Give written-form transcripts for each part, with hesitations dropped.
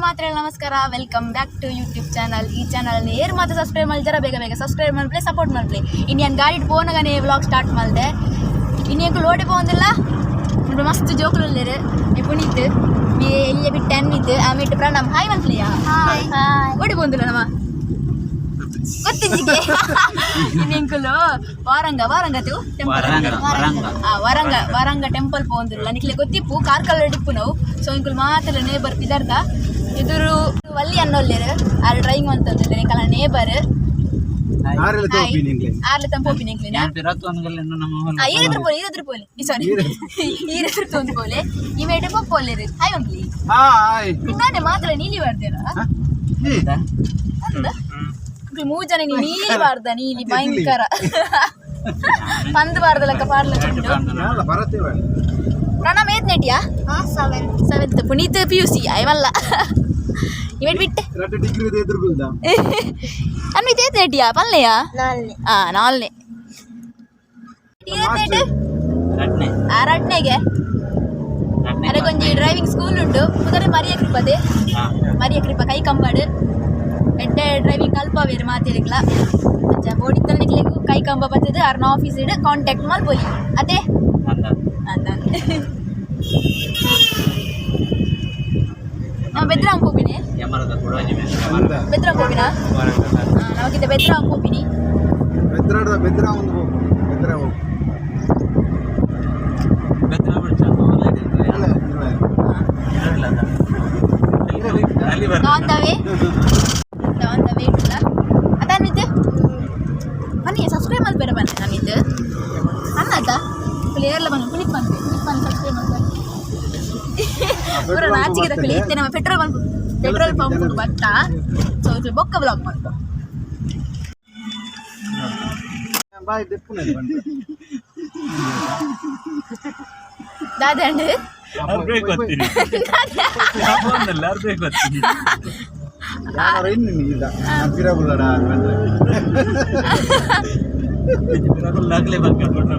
ಮಾತ್ರ ನಮಸ್ಕಾರ, welcome back to YouTube channel. ಈ ಚಾನಲ್ ಏರ್ ಮಾತ್ರ ಸಬ್ಸ್ಕ್ರೈಬ್ ಮಾಡ್ತಾರ, ಬೇಗ ಬೇಗ ಸಬ್ಸ್ಕ್ರೈಬ್ ಮಾಡ್ಪ್ಲೆ, ಸಪೋರ್ಟ್ ಮಾಡ್ಪ್ಲೆ. ಇನ್ನು ಗಾಡಿ ಪೋನಗನೇ ವ್ಲಾಗ್ ಸ್ಟಾರ್ಟ್ ಮಾಡಿದೆ. ಇನ್ನು ಲೋಡಿ ಪೋಂದಿಲ್ಲ, ಮಸ್ತ್ ಜೋಕುಲು ಉಲ್ಲೆರ್. ಈ ಪುನೀತ್, ಈ ಎಲ್ಲಿ ಬಿಟ್ಟು ಅನ್ವಿತ್, ಆಮೇಲೆ ಪ್ರಣಮ್. ಹಾಯ್ ಮನ್ಸ್ಲಿಯಾ. ಓಡಿ ಪೋಂದಿಲ್ಲ ನಮ್ಮ ಗೊತ್ತಿಜ್ಜಿಗೆ. ಇನ್ನೆಂಕುಲು ವಾರಂಗ ವಾರಂಗ ಟೆಂಪಲ್. ವರಂಗ, ವರಂಗ. ಆ ವರಂಗ ವರಂಗ ಟೆಂಪಲ್ ಪೋಂದಿಲ್ಲ. ನಿಕ್ಲೆ ಗೊತ್ತಿಪ್ಪು, ಕಾರ್ಕಳ ಡಿಪ್ಪು ನಾವು. ಸೊ ಇಂಕುಲು ಮಾತ್ರ ನೇಬರ್ ಪಿದರ್ದ. ಎದುರು ವಲ್ಲಿ ಅನ್ನೊಲ್ಲೇರು, ಆರ್ ಡ್ರೈವಿಂಗ್ ಅಂತಂದಿಲ್ಲ, ನಿಕಲ ನೇಬರ್. ಆರೆಲ್ಲ ತೋಪಿನಿ ಇಂಗ್ಲೆ. ಆರ್ಲೆ ತಂಪೋಪಿನಿ ನಿಕ್ಲೆನ. ಯಾನ್ ಪಿರತ್ತು ಅಂಗಲ್ ಇನ್ನು ನಮ್ಮ ಆ ಈರೆದ್ರು ಪೋಲೆ, ಈರೆದ್ರು ಪೋಲೆ, ಸಾರಿ, ಈರೆದ್ರು ತೊಂದು ಪೋಲೆ. ಈ ಮೇಟೆ ಪೊಪ್ಪೋಲೇರು. ಹಾಯ್ ಮಂಕ್ಲಿ. ಹಾಯ್. ನಾನೇ ಮಾತ್ರ ನೀಲಿ ಬಾರ್ದೇನ ಅಂದ. ಮೂರು ಜನ ನೀಲಿ ಬಾರ್ದ, ನೀಲಿ ಭಯಂಕರ ಪಂದ್ ಬಾರ್ದ ಲೆಕ್ಕ ಪಾರ್ಲ ಚೆಂಡು. ಯಾಲ ಬರತ್ತೆ ಬೇಡ. ಪ್ರಣಮ್ ಏತ್ ನೆಟಿಯಾ? ಸೆವೆಂತ್. ಪುನೀತ್ ಪಿಯುಸಿ ಅಯ್ಯವಲ್ಲ ಇವೆಟ್ ಬಿಟ್ಟೆ. ರಡ್ಡು ಡಿಗ್ರಿ ಎದುರುಗುಲ್ದ. ಅನ್ವಿತ್ ಏತ್ ನೆಟಿಯಾ ಪಲ್ಲೆಯಾ? ಆ ನಾಲ್ನೇ. ಏತ್ ನೆಟ್? ರಟ್ನೆ. ಆ ರಡ್ನೆಗೆ. ರಟ್ನೆ. ಅರೆ ಕೊಂಜಿ ಡ್ರೈವಿಂಗ್ ಸ್ಕೂಲ್ ಉಂಟು, ಪುದರ್ ಮರಿಯ ಕೃಪದೆ. ಮರಿಯ ಕೃಪ ಕೈ ಕಂಬಾಡು ಎಡ್ಡೆ ಡ್ರೈವಿಂಗ್ ಕಲ್ಪವೇರು ಮಾತಿರ್ಕ್ಲ. ಅಂಚ ಬೋಡಿತ್ತಲ ನಿಕ್ಲೆಗ್ ಕೈ ಕಂಬ ಬತ್ತದ ಅರ್ನ ಆಫೀಸ್ ಇಡ್ ಕಾಂಟ್ಯಾಕ್ಟ್ ಮಲ್ಪೊಲಿ ಅದೇ. ಅಂದ. ಅಂದ. ನಾವು ಬೆದ್ರಾಮ್ ಪೋಪಿನಿ. ಕ್ಯಾಮರಾದ ಕೊಡೋಜಿ ಮೇಲೆ. ಅಂದ. ಬೆದ್ರಾಮ್ ಪೋಪಿನಾ? ನಮಗಿದ್ದ ಬೆದ್ರಾಮ್ ಪೋಪಿನಿ. ಬೆದ್ರಾಡ ಬೆದ್ರ ಒಂದು ಹೋಗು, ಬೆದ್ರ ಹೋಗು. ಬೆದ್ರ ಬಿಡ್ಚ. ಇಲ್ಲ ಇಲ್ಲ. ಅಲ್ಲಿ ಬರ್ತಾರೆ. On the way, on the way ಇಲ್ಲ ಅದಾನಿದ್ದು. ಬನ್ನಿ, ಸಬ್ಸ್ಕ್ರೈಬ್ ಮಲ್ಪೇರ ಬನ್ನಿ. ನಾನಿದ್ದು ಅನ್ನದ ಪ್ಲೇಯರ್ಲ ಬನ್ನಿ. ಪುನೀತ್ ಬಂದು, ಪುನೀತ್ ಬಂದು ಸಬ್ಸ್ಕ್ರೈಬ್ ಮಲ್ಪೆ. ಪೂರ ನಾಚಿಕೆ ತಕೊಳ್ಳಿ. ಇತ್ತೆ ನಮ್ಮ ಪೆಟ್ರೋಲ್ ಬಂಕ್, ಪೆಟ್ರೋಲ್ ಪಂಪ್ ಬತ್ತಾ. ಸೊ ಇದು ಬೊಕ್ಕ ಬ್ಲಾಗ್ ಮಲ್ಪ. ಬಾಯ್ ದೆಪ್ಪುನೆ ಬಂದು. ದಾದಂಡು. ಅರ್ಬೇಕು ಗೊತ್ತೀನಿ ಒಂದಲ್ಲ, ಅರ್ಬೇಕು ಗೊತ್ತೀನಿ. ಯಾರು ಇನ್ನು ಇಲ್ಲ ಪಿರಬುಲ್ಲಡ ಬಂದ್ರೆ. ಆಗ್ಲೇ ಬರ್ಕೊಂಡು.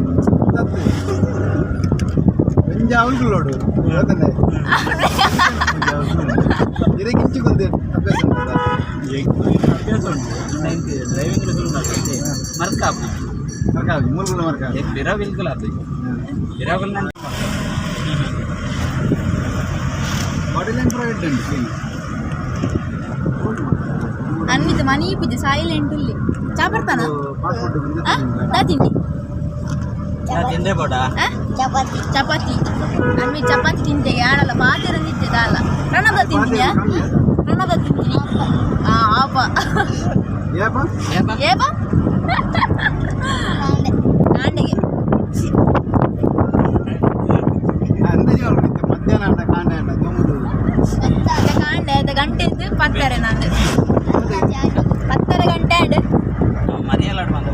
ಒಂಜಿ ಅವಲ್ಗುಲ್ಲೋಡು ಗೊತ್ತನೆ ಇರಗಿಂಚಿಗೊಂದು ಅಭ್ಯಾಸ ಉಂಟಾ? ಅಭ್ಯಾಸ ಉಂಟು, ಡ್ರೈವಿಂಗ್ ಶುರು ಮಾಡ್ತದೆ ಮರ್ಕ. ಮರ್ಕಾವಿ ಮೂರು ಮರ್ಕಾವಿ. ಬಿರ ಬಿಲ್ಕುಲ್ ಅದು ಬಿರಾಬಲ್ ನಾನು. ಬಾಡಿ ಲೈನ್ ಪ್ರೈವೇಟ್ ಉಂಟು ಕ್ಲೀನ್. ಅನ್ವಿತ್ ಮನಿ ಪೂಜೆ ಸೈಲೆಂಟ್ ಇಲ್ಲಿ. ಚಾ ಬರ್ತಾನ? ಪಾಸ್ಪೋರ್ಟ್. ಆ ನಾ ತಿಂಡಿ. ತಿಂದ್ರೆ ಬೋಡ. ಆ? ಚಪಾತಿ. ಚಪಾತಿ. ಅನ್ವಿ ಚಪಾತಿ ತಿಂತೆ ಯಾಡಲ್ಲ ಪಾತೆರ ನಿಂತೆ ದಾಲ. ಪ್ರಣಬ ತಿಂತೀಯಾ? ಪ್ರಣಬ ತಿಂತೀನಿ. ಆ ಆಪ. ಏಪ. ಏಪ ಕಾಂಡೆಗೆ. ಅಂದಾಜು ಅವ್ರು ಮಧ್ಯಾಹ್ನ ಅಂಡ ಕಾಂಡ ಅಂಡ ತೊಂಬುದು. ಕಾಂಡೆ ಅದ ಗಂಟೆ ಇದ್ದು ಪತ್ತಾರೆ ನಂದು ಪತ್ತರ ಗಂಟೆ ಅಂಡ್. ಮರಿಯಲ್ಲ ಬಂದ.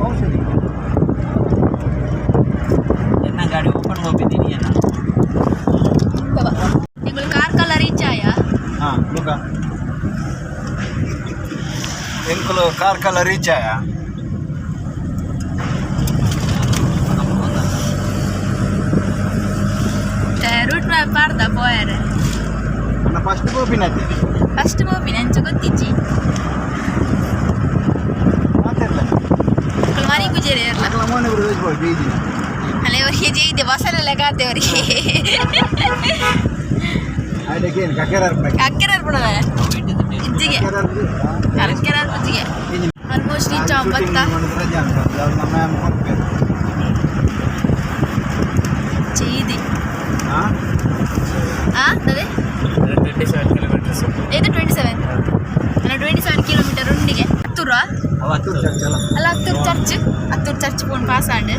ಔಷಧಿ. ಎನ್ನ ಗಾಡಿ ಓಪನ್ ಹೋಗಿದ್ದೀನಿ ಏನ. ಎಂಗಳು ಕಾರ್ಕಳ ರೀಚ್ ಆಯ. ಹಾಂ ಲುಕ ಎಂಕುಲು ಕಾರ್ಕಳ ರೀಚ್ ಆಯ. ರೂಟ್ ಮ್ಯಾಪ್ ಪಾಡ್ದ ಪೋಯರೆ. ನನ್ನ ಫಸ್ಟ್ ಗೋಪಿನತೆ. ಫಸ್ಟ್ ಮೂವಿ ನಂಚು ಗೊತ್ತಿಜ್ಜಿ. ಮಾತಾಡಲ್ಲ. ಮನೆ ಪೂಜೆ ಇರಲ್ಲ. ಅಕಲ ಮೋನೆ ಬಿಡು ಬೀಜಿ. ಅಲ್ಲೇ ಅವರಿಗೆ ಜೈದೆ ಬಸಲೆಲ್ಲ ಗಾತೆ ಅವರಿಗೆ. ಅಡಕ್ಕೆ ಏನು ಕಕೆರ ಅರ್ಪಣೆ. ಅಕ್ಕೆರ ಅರ್ಪಣವೆ ಇಜ್ಜಿಗೆ. ಅಕ್ಕೆರ ಅರ್ಪುಜಿಗೆ ಆಲ್ಮೋಸ್ಟ್ ರೀಚ್ ಬತ್ತ. ರಜಾ ಅಂತ ನಮ್ಮ ಮ್ಯಾಮ್ ಕೊಡ್ಬೇಕು. ചെയ്തി. ಹಾಂ. ಆ ಅದೇ. 27 ಕಿಲೋಮೀಟರ್ಸ್. ಇದು 27 ಅಲ್ಲ, 27 ಕಿಲೋಮೀಟರ್ ಉಂಡಿಗೆ ಹತ್ತೂರ. ಅವತ್ತು. ಚರ್ಚ್ ಅಲ್ಲ. ಅಲ್ಲ, Attur church, Attur church phone pass and.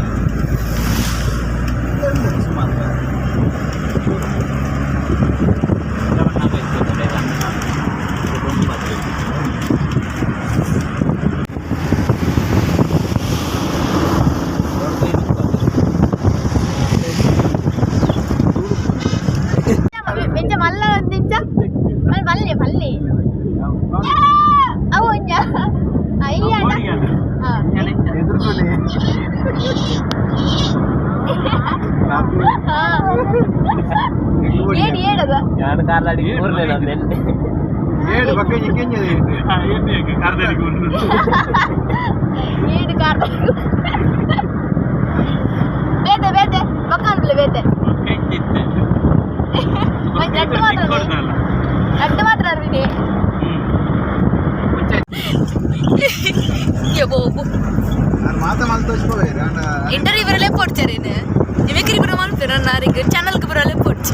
ಸುಮಾರು. ಬೆಂಚ ಮಲ್ಲ ಒಂದಿಂಚ ಮಲ್ಲೆ ಮಲ್ಲೆ ಅವು ಒಂಜ ಅಯ್ಯ. ಎದುರುಗೊಳ್ಳಿ. ಕಾರ್ದಾಡಿ ಊರ್ಲೇನ ಏಳು ಪಕ್ಕ ಕೆಂಜದ. ಏಡು ಕಾರ್ ಬೇತೆ ಬೇತೆ ಪಕ್ಕ ಅನ್ಬಿಲ್ಲ ಬೇತೆ. ಒಂಜಿ ರಡ್ಡ್ ಮಾತ್ರ ರಡ್ಡ್ ಮಾತ್ರ ಅರ್ವಿದೆ. ಯಬೋ. ನಾನು ಮಾತಾ ಮಾಲ್ ತೋಚ್ಕೋಬೇರು. ಇಂಟರ್ವ್ಯೂ ಬರಲೇ ಪೋಡ್ಚಾರೇನು ನಿಮಗೆ ಬರೋ ಮಲ್ಪೇರು ನಾರಿಗೆ ಚಾನಲ್ಗೆ ಬರಲೇ ಪೋಡ್ಚಿ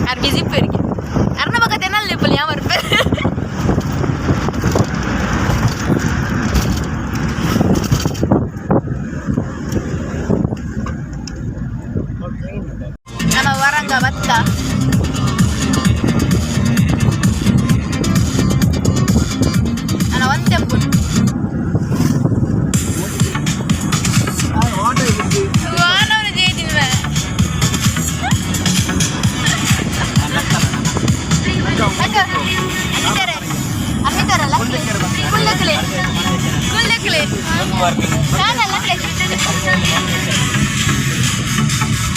ಆರ್ ಬಿಸಿ ಪೇರಿಗೆ ಅರ್ನ ಪಕ್ಕ ತೆನಲ್ ಲೇಪಲ್ ಯಾವ ಬರ್ಪೇರು. ನಮ್ಮ ವರಂಗ ಬತ್ತ ನನ್ನ ಒಂದೆಂಪು. ಆಟೋ. ವಾನವನ ಜೇದಿನ. ಅಕ್ಕ ಅನ್ವಿತಾರೆ ಅನ್ವಿತಾರಲ್ಲ ಕುಲ್ಲಕ್ಲೆ ಕುಲ್ಲಕ್ಲೆ ನಾನಲ್ಲ.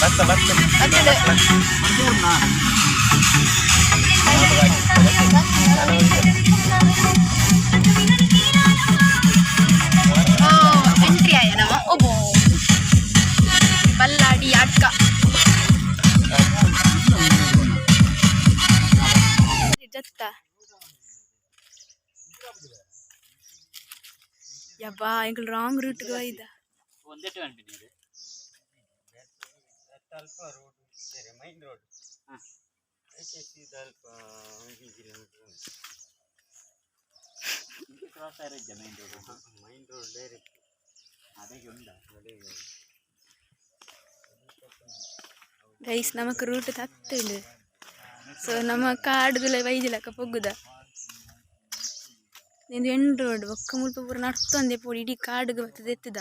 ಬತ್ತ ಬತ್ತ. ಬರ್ತದೆ. ಓ ಎಂಟ್ರಿ ಆಯ ನಮ್ಮ ಒಬ್ಬೋ ಬಲ್ಲಾಡಿ ಅಡ್ಕ ಜತ್ತ. ಯಬ್ಬಾ, ಎಂಕಲ್ ರಾಂಗ್ ರೂಟ್ಗೆ ಹೋಯ್ದ. ಒಂದೆಟ್ಟು ಅನ್ಬಿದ್ದೀರಿ. ಅಲ್ಪ ರೋಡ್ ಬೇರೆ ಮೈನ್ ರೋಡ್ ಅಲ್ಪ 1 kilometre. Cross ಆರಿದ್ದೆ main road. Main road direct. ಅದೇ ಉಂಡ. ಗೈಸ್, ನಮಕ್ ರೂಟ್ ತತ್ತುಂಡು. ಸೊ ನಮ್ಮ ಕಾಡುದುಲ ಬೈದಿಲಕ್ಕ ಪೊಗ್ಗುದ ಇಂದು ಎಂಡ್ ರೋಡ್ ಬೊಕ್ಕ ಮುಲ್ಪ ಪೂರ ನಡ್ತೊಂದೆ ಪೋಡು ಇಡೀ ಕಾಡುಗು ಬತ್ತುದು ಎತ್ತುದ.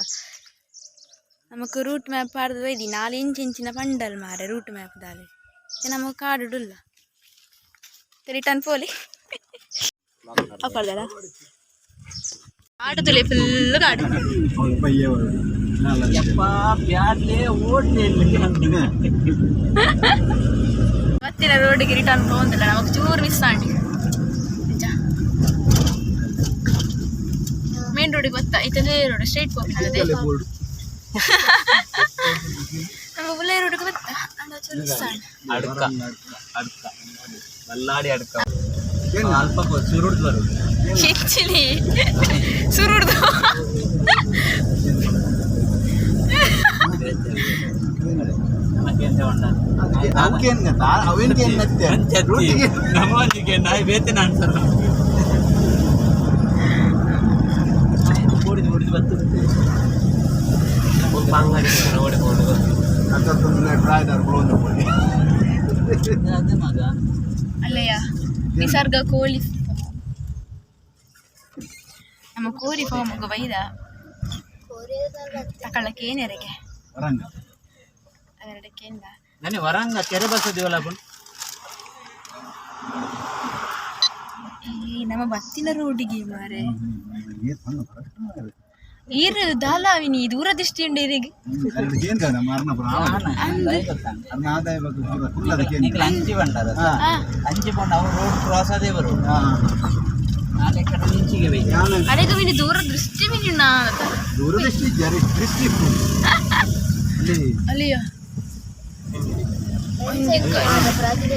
ನಮಕ್ ರೂಟ್ ಮ್ಯಾಪ್ ಪಾಡ್ದು ಬೈದಿ ನಾಲ್ ಇಂಚ್ ಇಂಚಿನ ಪಂಡಲ್ ಮಾರೆ ರೂಟ್ ಮ್ಯಾಪ್ ದಾಲೆ ನಮ್ಮ ಕಾಡುಡುಲ್ಲ. ರಿಟರ್ನ್ ಪೋಲಿ ಅಪ್ಪರ್ದಲ್ಲ ಕಾಡು ಫುಲ್ ಕಾಡು. ಯಪ್ಪ, ಬ್ಯಾಡ್ಲೆ ಓಡ್ಲೆ. ಮತ್ತಿನ ರೋಡಿಗೆ ರಿಟರ್ನ್ ಪೋಂದಿಲ್ಲ. ನಮಕ್ ಚೂರು ಮಿಸ್ ಆಂಡಿ. ನಿಜ ಮೇನ್ ರೋಡಿಗೆ ಗೊತ್ತಾ ಇತ್ತದೇ ರೋಡ್ ಸ್ಟ್ರೈಟ್ ಹೋಗ್ತದೆ. ನಮ್ಮ ಉಲ್ಲೇ ರೋಡಿಗೆ ಗೊತ್ತಾ ಅಂಡ ಚೂರು ಮಿಸ್ ಆಂಡಿ. ಅಡ್ಕ ಅಡ್ಕ ಬಲ್ಲಾಡಿ ಅಡ್ಕ ಅಲ್ಪ ಸುರುಡ್ದು ಬರುದು. ಹೆಚ್ಚಿಲಿ ಸುರುಡ್ದು. ನಮಗೆಂತ ಉಂಡ. ಅವಕ್ಕೇನು ಗೊತ್ತಾ, ಅವೇನ್ಗೆ ಏನು? ಅಂಚತ್ತಿ ನಮ್ಮಲ್ಲಿಗೆ ನಾಯಿ ಬೇತೇನೆ ಆನ್ಸರ್ ಓಡಿದು ಓಡಿದು ಬತ್ತು ಅಂಗಡಿ ಓಡಿಕೊಂಡು. ಅದೇ ಮಗ. ಅಲ್ಲಯ್ಯ, ನಿಸರ್ಗ ಕೋಳಿ ಫಾರ್ಮ್. ನಮ್ಮ ಕೋರಿ ಫಾರ್ಮ್ ಬೈದ ತಕೊಳ್ಳಕ್ಕೆ ಏನೆರೆಗೆ ಅದರಡಕ್ಕೆ ಏನ. ನಾನೇ ವರಂಗ ಕೆರೆ ಬಸದಿವಲ್ಲ. ಈ ನಮ್ಮ ಬತ್ತಿನ ರೋಡಿಗೆ ಮಾರೆ ಈರು ದಾಲಾವಿನಿ ದೂರ ದೃಷ್ಟಿ ಉಂಡು ಇರಿಗೆ. ನಿಕ್ಲ ಅಂಚಿ ಬಂಡದ. ಅಂಚಿ ಬಂಡ ಅವು ರೋಡ್ ಕ್ರಾಸ್ ಅದೇ ಬರು ನಾಳೆ ಕಡೆ ನಿಂಚಿಗೆ ಬೇಕು. ಅರೆಗ ವಿನಿ ದೂರ ದೃಷ್ಟಿ ಮಿನಿ ನಾ. ದೂರದೃಷ್ಟಿ ದೃಷ್ಟಿ ಅಲ್ಲಿ. ಅಲ್ಲಿಯ.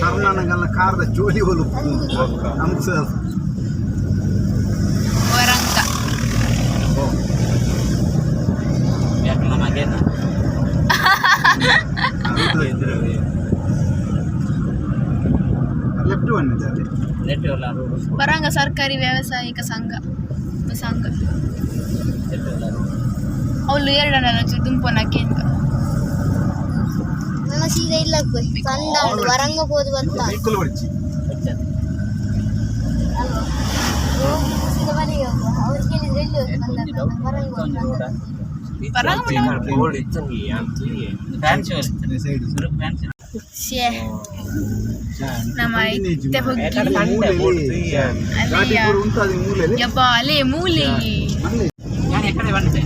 ಕರ್ನಾಟಕ ಕಾರ್ದ ಜೋಲಿ ಹೊಲು ಅಂಶ. ವರಂಗ. ಯಾಕೆ ನಮಗೇನು. ಲೆಫ್ಟ್ ಒನ್ ಇದೆ ಅಲ್ಲಿ. ನೆಟ್ ಎಲ್ಲ ರೋಡ್. ವರಂಗ ಸರ್ಕಾರಿ ವ್ಯಾವಸಾಯಿಕ ಸಂಘ ಸಂಘ. ನೆಟ್ ಎಲ್ಲ ರೋಡ್. ಅವಳು ಎರಡನ್ನಲ್ಲ ದುಂಪೊನಕ್ಕೆ ಅಂತ. ನಮ್ಮ ಸೀದಾ ಇಲ್ಲ ಪಂದಾಂಡು ವರಂಗ ಪೋದು ಬತ್ತ. ವೆಹಿಕಲ್ ಹೊಡಿಚಿ. ಹೆಚ್ಚದು. ಅಲ್ವಾ ಹೋಗಿ ಸೀದಾ ಮನೆಗೆ ಹೋಗುವ. ಅವ್ರು ಕೇಳಿದ್ರೆ ಎಲ್ಲಿ ಹೋಗಿ ಬಂದ ವರಂಗ ಒಂದು road. Varanga. Fancy. Side. Fancy. ಶ್ಯೇ, ನಮ್ಮ ಇತ್ತೆ ಹೋಗಿ ಅಲ್ಲಿಯ. ಉಂಟು ಅದು ಮೂಲೆಯಲ್ಲಿ. ಯಬ್ಬಾ, ಅಲ್ಲೇ ಮೂಲೆ. ಅಲ್ಲಿ. ನಾನು ಎಕ್ಕಡೆ ಬಂದೆ.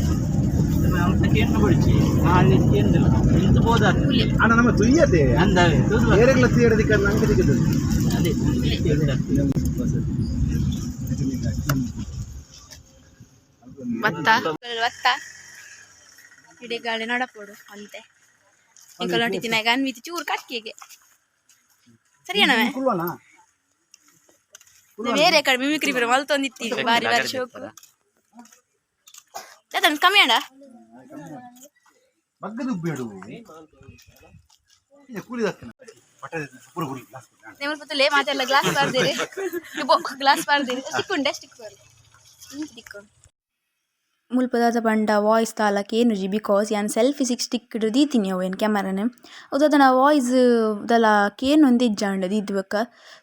ಮಾತ ಕೇಂದ್ರ ಬಡಿಚಿ ನಾಳೆ ಕೇಂದ್ರ ಇಂತ ಬೋದಾತ ಅಣ್ಣ ನಮ್ಮ ತುಯ್ಯತೆ. ಅಂದಾವೆ. ಬೇರೆಗಳ ತೀರದಿಕ್ಕ ನಂಗೆ ದಿಕ್ಕದು. ಅದೇ. ಬತ್ತ ಬತ್ತ ಇಡೀ ಗಾಳಿ ನಡಪೋಡು ಅಂತೆ. ಎಂಕಲ್ ಹೊಟ್ಟಿತಿನಾಗ ಅನ್ವಿತಿ ಚೂರು ಕಕ್ಕಿಗೆ ಸರಿಯಣವೇ. ಕುಲ್ವನ. ಬೇರೆ ಕಡೆ ಮಿಮಿಕ್ರಿ ಬರೋ ಮಲ್ತೊಂದಿತ್ತಿ, ಬಾರಿ ಬಾರಿ ಶೋಕು. ಅದನ್ನು ಕಮ್ಮಿ ಅಣ್ಣ. ಬಗ್ಗದು ಬೇಡು ಕೂಲಿ ಪೂರ ಗುಡಿ. ನಿಮ್ಮ ಪತ್ತಲೇ ಮಾತೆಲ್ಲ ಗ್ಲಾಸ್ ಬಾರ್ದಿರಿ, ಗ್ಲಾಸ್ ಬಾರ್ದಿರಿ. ಸ್ಟಿಕ್ ಉಂಡೆ, ಸ್ಟಿಕ್ ಬಾರ್ದು ದಿಕ್ಕು. ಮುಲ್ಪದಾದ ಪಂಡ ವಾಯ್ಸ್ ತಾಲಕ್ ಏನುಜಿ, because ಯಾನ್ ಸೆಲ್ಫಿ ಸಿಕ್ ಸ್ಟಿಕ್ ದೀತೀನಿ. ಅವು ಏನು ಕ್ಯಾಮರಾನೆ ಅವು ವಾಯ್ಸ್ ದಲ ಕೇನೊಂದು ಇಜ್ಜಾಂಡ್ ದೀದ್.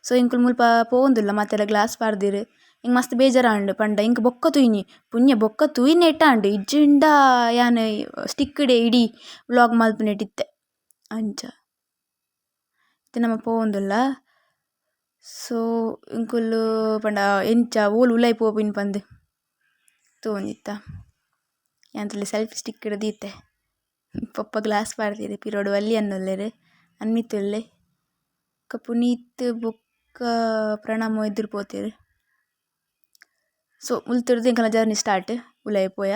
ಸೊ ಎಂಕುಲು ಮುಲ್ಪ ಪೋವೊಂದುಲ್ಲ, ಮಾತೆಲ್ಲ ಗ್ಲಾಸ್ ಪಾಡ್ದೆರ್. ಎಂಕ್ ಮಸ್ತ್ ಬೇಜಾರಾಂಡ್ ಪಂಡ ಎಂಕ್ ಬೊಕ್ಕ ತೂಯಿನಿ ಪುಣ್ಯ, ಬೊಕ್ಕ ತೂಯಿನೆಟ ಆಂಡ್. ಇಜ್ಜಿಂಡ ಯಾನ್ ಸ್ಟಿಕ್ ಡೇ ಇಡೀ ವ್ಲಾಗ್ ಮಲ್ಪುನೆಟಿತ್ತೆ ಅಂಚ. ಇತ್ತೆ ನಮ ಪೋವೊಂದುಲ್ಲ. ಸೊ ಎಂಕುಲು ಪಂಡ ಎಂಚ ಓಲು ಉಲಾಯಿ ಪೋಪಿನಿ ಪಂದ್ ತೂವೊಂದಿತ್ತ. ಯಾನ್ ತೂಲೆ ಸೆಲ್ಫಿ ಸ್ಟಿಕ್ ದೀತೆ. ಪೊಪ್ಪ ಗ್ಲಾಸ್ ಪಾಡ್ದೆರ್. ಪಿರವುಡು ವಲ್ಲಿ ಅಣ್ಣ ಉಲ್ಲೆರ್, ಅನ್ಮಿತ್ ಉಲ್ಲೆ, ಬೊಕ್ಕ ಪುನೀತ್ ಬೊಕ್ಕ ಪ್ರಣಮ್ ಎದುರು ಪೋತೆರ್. ಸೊ ಮುಲ್ತುರ್ದು ಎಂಕಲ್ನ ಜರ್ನಿ ಸ್ಟಾರ್ಟ್, ಉಲಾಯಿ ಪೋಯ.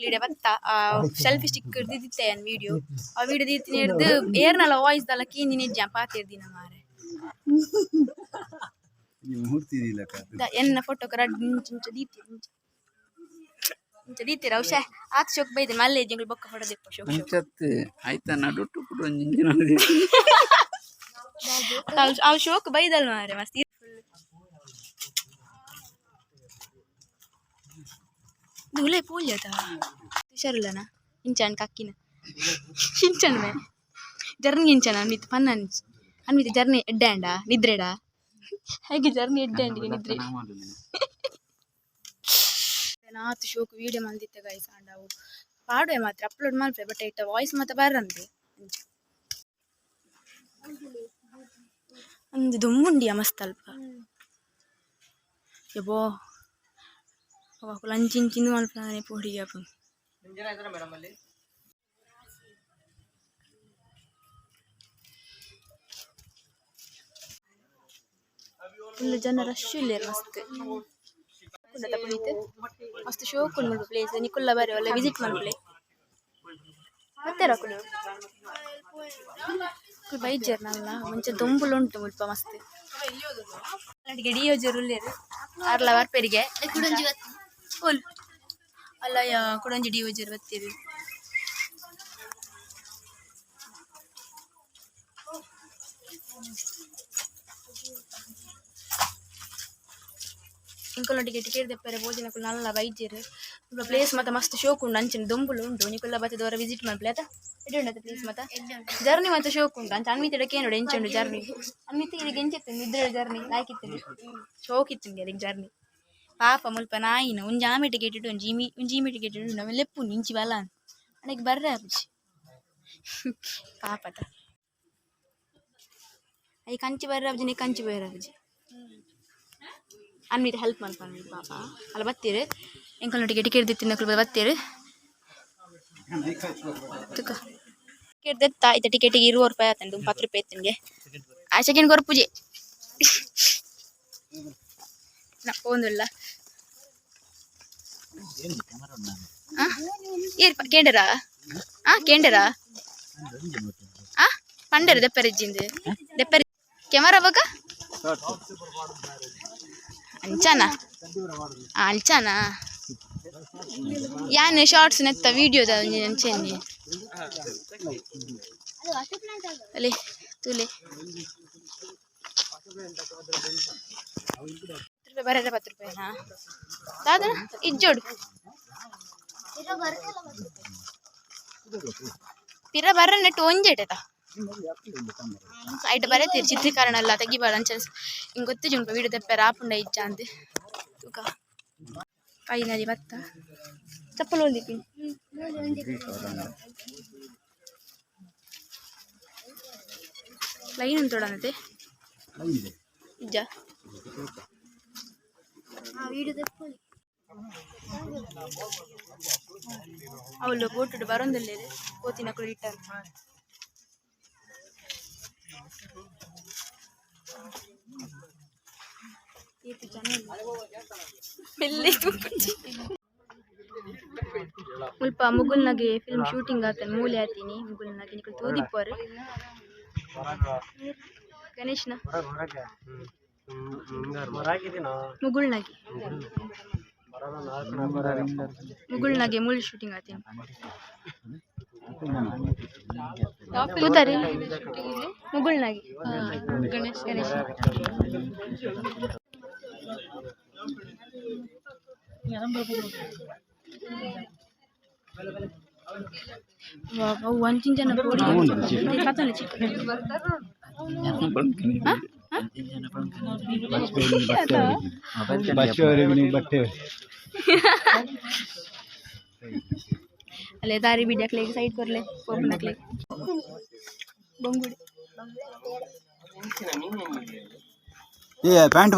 ಇಡೆ ಬತ್ತ ಸೆಲ್ಫಿ ಸ್ಟಿಕ್ ದಿದ್ದಿತ್ತೆ ಯಾನ್ ವಿಡಿಯೋ. ಆ ವಿಡಿಯೋ ದೀತಿನ ಹಿಡ್ದು ಏರ್ನಲ ವಾಯ್ಸ್ ದಲ್ಲ ಕೀಂದಿನ ಇಜ್ಜ ಪಾತೆರ್ದಿನ ಮಾರೆ. ಮೂರ್ತಿ ಇಲ್ಲ. ಎನ್ನ ಫೋಟೋ ರಡ್ಡ್ ಇಂಚ ಇಂಚ ದೀತಿ, ಇಂಚ ಇಂಚ ದೀತಿರ. ಹುಷಾ ಆತ್ ಶೋಕ್ ಬೈದೆ ಮಲ್ಲೆ ಜಿಂಗ್ಳು ಬೊಕ್ಕ ಫೋಟೋ ದೆಪ್ಪ ಶೋಕ್ ಶೋಕ್. ಅಂಚತ್ ಆಯ್ತಾ ನಡುಟ್ಟು ಕೂಡ ಒಂಜಿ ಇಂಜಿನ. ಅವು ಶೋಕ್ ಬೈದಲ್ ಮಾರೆ ಮಸ್ತ್. ಇದು ಉಲೈ ಪೋಲ್ಯದ ಹುಷಾರಿಲ್ಲನ ಇಂಚನ್ ಕಕ್ಕಿನ ಇಂಚನ್ ಮೇ ಜರ್ನಿ ಇಂಚನ ಅನ್ಮಿತ್ ಪನ್ನ ಅನ್ಮಿತ್ ಜರ್ನಿ ಎಡ್ಡೆ ಅಂಡ ನಿದ್ರೆಡ ಹೇಗೆ ಜರ್ನಿ ಎಡ್ಡೆ ಅಂಡಿಗೆ ನಿದ್ರೆ. ಆತು ಶೋಕ್ ವೀಡಿಯೋ ಮಲ್ದಿತ್ತೆ ಗೈಸ್. ಆಂಡ ಅವು ಪಾಡುವೆ ಮಾತ್ರ ಅಪ್ಲೋಡ್ ಮಲ್ಪೆ, ಬಟ್ ಇಟ್ಟ ವಾಯ್ಸ್ ಮಾತ್ರ ಬರಂದೆ. ಅಂದು ದುಂಬುಂಡಿಯ ಮಸ್ತ್ ಅಲ್ಪ. ಯಬ್ಬೋ, ಅವ ಅಂಚಿಂಚಿಂದು ಮಲ್ಪುನಾನೆ ಪೋಡಿಗೆ ಆಪುಂಡು. ಫುಲ್ ಜನ ರಶ್ ಉಲ್ಲೆರ್ ಮಸ್ತ್. ಉಂಡತ ಪುನೀತ್? ಮಸ್ತ್ ಶೋಕ್ ಉಂಡು ಮುಲ್ಪ ಪ್ಲೇಸ್. ನಿಕುಲ್ಲ ಬರೆ, ಒಲ್ಲೆ ವಿಸಿಟ್ ಮಲ್ಪುಲೆ. ಬತ್ತೆರ ಅಕುಲು? ಅಕುಲು ಬೈಜೆರ್ ನಲ್ಲ. ಮುಂಚೆ ದೊಂಬುಲು ಉಂಟು ಮುಲ್ಪ ಮಸ್ತ್. ಅಡಿಗೆ ಡಿಯೋಜರ್ ಉಲ್ಲೆರ್, ಆರ್ಲ ಬರ್ಪೆರಿಗೆ. ಕುಡೊಂಜಿ ಬತ್ತಿ. ಫುಲ್ ಅಲ್ಲ ಯಾ ಕುಡೊಂಜಿ ಡಿಯೋಜರ್ ಬತ್ತೆರ್. ಇಂಕೊಲೊಟ್ಟಿಗೆ ಟಿಕೆಟ್ ದೆಪ್ಪರೆ ಭೋಜನಕ್ಕೂ ನಲ್ಲ ಬೈಜೆರ್. ಪ್ಲೇಸ್ ಮಾತ ಮಸ್ತ್ ಶೋಕ್ ಉಂಡು. ಅಂಚಿನ ದೊಂಬುಲು ಉಂಡು. ನಿಕುಲ್ಲ ಬತ್ತದವರ ವಿಸಿಟ್ ಮಲ್ಪಲೆ ಆತ. ಎಡ್ಡೆ ಉಂಡತ ಪ್ಲೇಸ್ ಮಾತ. ಜರ್ನಿ ಮಾತ ಶೋಕ್ ಉಂಡು. ಅಂಚ ಅನ್ಮಿತಿಡ ಕೇನೋಡು ಎಂಚ ಉಂಡು ಜರ್ನಿ. ಅನ್ಮಿತಿ ಇರೆಗ್ ಎಂಚಿತ್ತು ನಿದ್ರೆ ಜರ್ನಿ ಲಾಯ್ಕಿತ್ತು ಶೋಕ್ ಇತ್ತು ಅರೆಗ್ ಜರ್ನಿ. ಪಾಪ ಮುಲ್ಪ ನಾಯಿನ ಒಂಜಿ ಆಮೆ ಟಿಕೆಟ್ ಇಟ್ಟು ಒಂಜಿ ಇಮಿ ಒಂಜಿ ಈಮೆ ಟಿಕೆಟ್ ಇಟ್ಟು ನಮ್ಗೆ ಲೆಪ್ಪು ಇಂಚಿ ಬಲ ಅನೆಗ್ ಬರ್ರೆ ಆಪುಜಿ ಪಾಪದ. I Kanchi ಬರ್ರೆ ಆಪುಜಿ ನಿ ಕಂಚಿ ಬರ್ರೆ ಆಪುಜಿ. ಅನ್ಮಿತ ಹೆಲ್ಪ್ ಮಲ್ಪ ಪಾಪ. ಅಲ್ಲ ಬತ್ತೀರು ಎಂಕಲ್ನೊಟ್ಟಿಗೆ ಟಿಕೆಟ್ ದಿತ್ತಿನಕುಲು ಬತ್ತೀರು ತುಕ ಟಿಕೆಟ್ ದೆತ್ತ ಇತ್ತ. ಟಿಕೆಟಿಗೆ 20 ರೂಪಾಯಿ ಆತಂದು 10 ರೂಪಾಯಿ ಇತ್ತನ್ಗೆ. ಆ ಸೆಕೆಂಡ್ ಕೊರ್ಪುಜಿ ನಾ ಪೋಂದುಲ್ಲ. ಏರ್ ಕೇಂಡರಾ? ಆ ಕೇಂಡರಾ? ಆ ಪಂಡರು ದೆಪ್ಪರಿಜ್ಜಿಂದು ದೆಪ್ಪರಿ ಕ್ಯಾಮರಾ ಬಗ ಅಂಚನ ಅಂಚನ ಯಾನ್ ಶಾರ್ಟ್ಸ್ ನೆತ್ತ ವಿಡಿಯೋದ ಒಂಜಿ ಅಂಚೆಂಜಿ ಅಲೆ ತೂಲೆ. 10 ರೂಪಾಯಿ ಬರದ 10 ರೂಪಾಯಿನಾ ದಾದನ ಇಜ್ಜೋಡು. ಪಿರ ಬರ್ರ ನೆಟ್ಟು ಒಂಜೆಟದ ಐಟ್ ಬರತೀರಿ ಚಿತ್ರೀಕರಣ ಎಲ್ಲ ತೆಗಿಬಾರ ಅಂಚ ಹಿಂಗೆ ಗೊತ್ತಿಜುಂಡು ವೀಡಿಯೋ ತೆಪ್ಪೆರ ಆಪುಂಡ ಇಜ್ಜ ಅಂದ್ ತೂಕ. ಫೈನಲಿ ಬತ್ತ. ಚಪ್ಪಲ್ ಹೊಲ್ದಿಪ್ಪಿ. ಲೈನ್ ಉಂಟೋಡನತೆ ಇಜ್ಜ. ಅವಳು ಬೋಟುಡು ಬರೋಂದಲ್ಲೇರು ಕೋತಿನಕುಲು ಇಟ್ಟಾರ. ಏತ್ ಜನ ಮೆಲ್ಲೆ ತೂಪುಂಜಿ. ಮುಲ್ಪ ಮುಗುಲ್ನಗೆ ಫಿಲ್ಮ್ ಶೂಟಿಂಗ್ ಆತನ್ ಮೂಲೆ ಆತೀನಿ. ಮುಗುಲ್ನಗೆ ನಿಕುಲು ತೂದಿಪ್ಪರು ಗಣೇಶ್ನ ಮುಗುಳ್ನಗೆ. ಮುಗುಳ್ನಗೆ ಮೂಲ ಶೂಟಿಂಗ್ ಆತೀನಿ ತೂತಾರೆ. ಮುಗುಳ್ನಗೆ ಗಣೇಶ್ ಗಣೇಶ್. ಅವು ಅಂಚಿನ ಜನ ಪೋಡಿ ಕತನ. ಬಟ್ಟೆ ಅಲ್ಲೇ ದಾರಿ ಬಿಡಿ ಅಕ್ಲೆ ಸೈಡ್ ಕೊರ್ಲೆ ಪೋಪುನಕ್ಲೆ ಬಂಗುಡೆ. ಏ ಪ್ಯಾಂಟ್